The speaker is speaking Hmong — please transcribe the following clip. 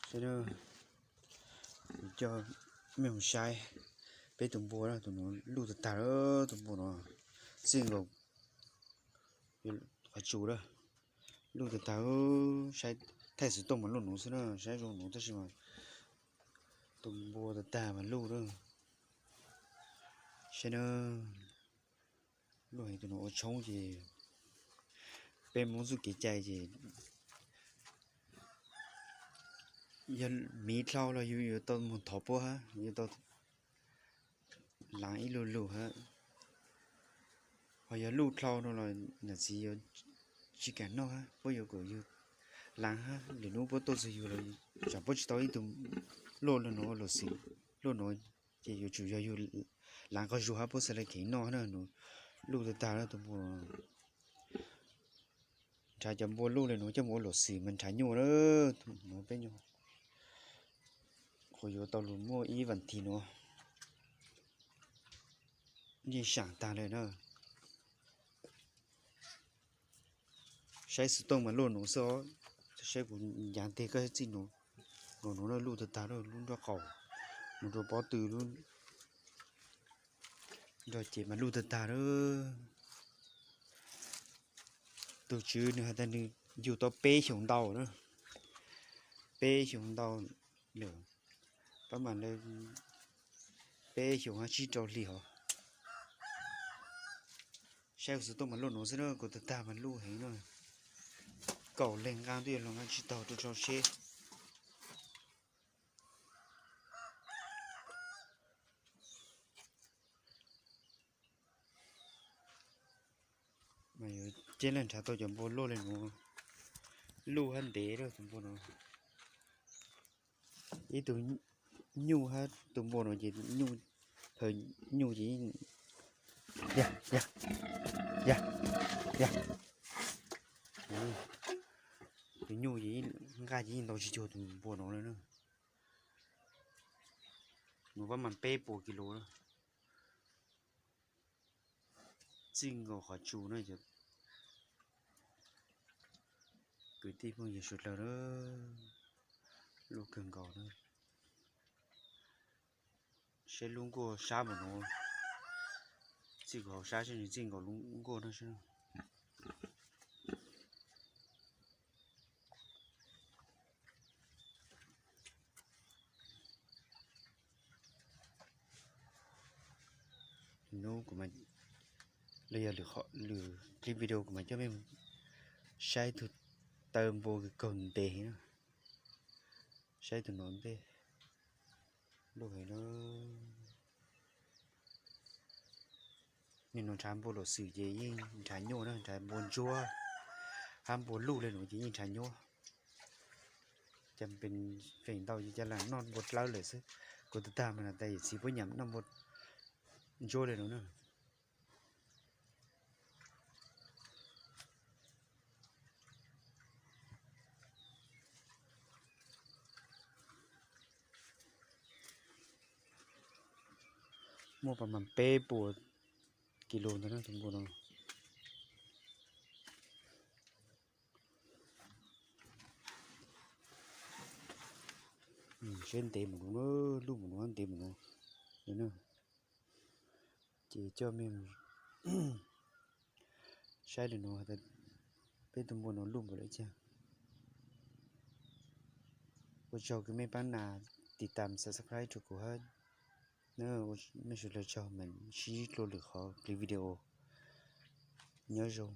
Saib na, kuv coj mej mus saib peb tus npua na, tus no luj tag tag, tus npua no txij nkaus qhov tsua na, luj tag tag, saib thaij xov tooj mas luj nuv xwb na, saib zoo nuv tab sis mas tus npua tag tag mas luj na. Saib na, luj heev, tus no ua tshoob ces peb Hmoob txuj kev cai ces yog miv dlhau los yus yuav tau mus thov puab hab, yuav tau laav ib lu lug hab. Ho yog luj dlhau no los nam txiv yuav tsis kam noj hab, puab yuav kom yug laav hab. Lwm nub puab tuaj txug yug los tsam puab tsis tau ib tug luj le nuav ua luam xwm, luj nuav ces yuav tsum yog yug laav qhov zug hab puab xaav le kheev noj na. Nuav luj tag tag na tus npua. Nrhav cov npua luj le nuav coj mus ua luam xwm mas nrhav nyuaj na. Nuav peb nyuaj, qhuav yuav tau lug muaj ib vas thiv nuav yeej saam tag le na. Saib xov tooj mas luj nuav xwb os. Saib kuv ncav teg koj txij nuav, luj nuav na, luj tag tag, lub nraub qaum mus rua pob tw lub nrog ces mas luj tag tag lawm. Tus tswv nws has tas nws yug tau peb xyoos ntau na, peb xyoos ntau lawm, pab mas lawv peb xyoos hab tsib rau hli hov. Saib kuv xov tooj mas luj nuav xwb na, kuv tag tag mas luj heev na. Kaum leeg nqaa twb yuav luag nqaa tsis taug rua sau seb. Mas yuav ceb leej nrhav tau cov npua luj le nuav, luj hab ntev lawm tus npua no. Ib tug nyuj hab tus npua no ces nyuj, nyuj ces, ya, ya, ya, ya, tus nyuj ces nqaj ces yeej ntau tsis cuag tus npua no le na. Nws pab mas peb puas kis lus na. Txij nkaus qhov tsu na cov kwv tij phooj ywg sawv dlawg na, luj kawg nkaus na. Saib lub nkuaj sab npaum nuav, txij nkaus hauv sab seb nws txij nkaus lub nkuaj no seb. Nub kuv, los yog lwm clip video kuv mam coj mej saib tug taw npua kawg nkaus ntev na. Saib tug nuav ntej, luj heev na. Nim no nrhav npua luam xwm ces yeej nrhav nyuaj na, nrhav npua ntsuab hab npua luj le nuav ces yeej nrhav nyuaj. Cas pes feem ntau ces cas lam noj npua dlawb lawm xwb. Kuv tag tag mas tas yawm txiv puab nyam noj npua ntsuab le nuav na. Muaj pas mas peb puas kis lus ntawd na tus npua no. Seb ntev mus nuav, luj mus nuav, ntev mus nuav. Ces coj mej saib le nuav, peb tug npua nuav luj npaum le caag. Ua tsaug kws mej paab nas tiv tam subscribe rua kuv hab. Mej sawv dlawg tsaug, mam sib dlua lwm qhov clip video. Nyob zoo.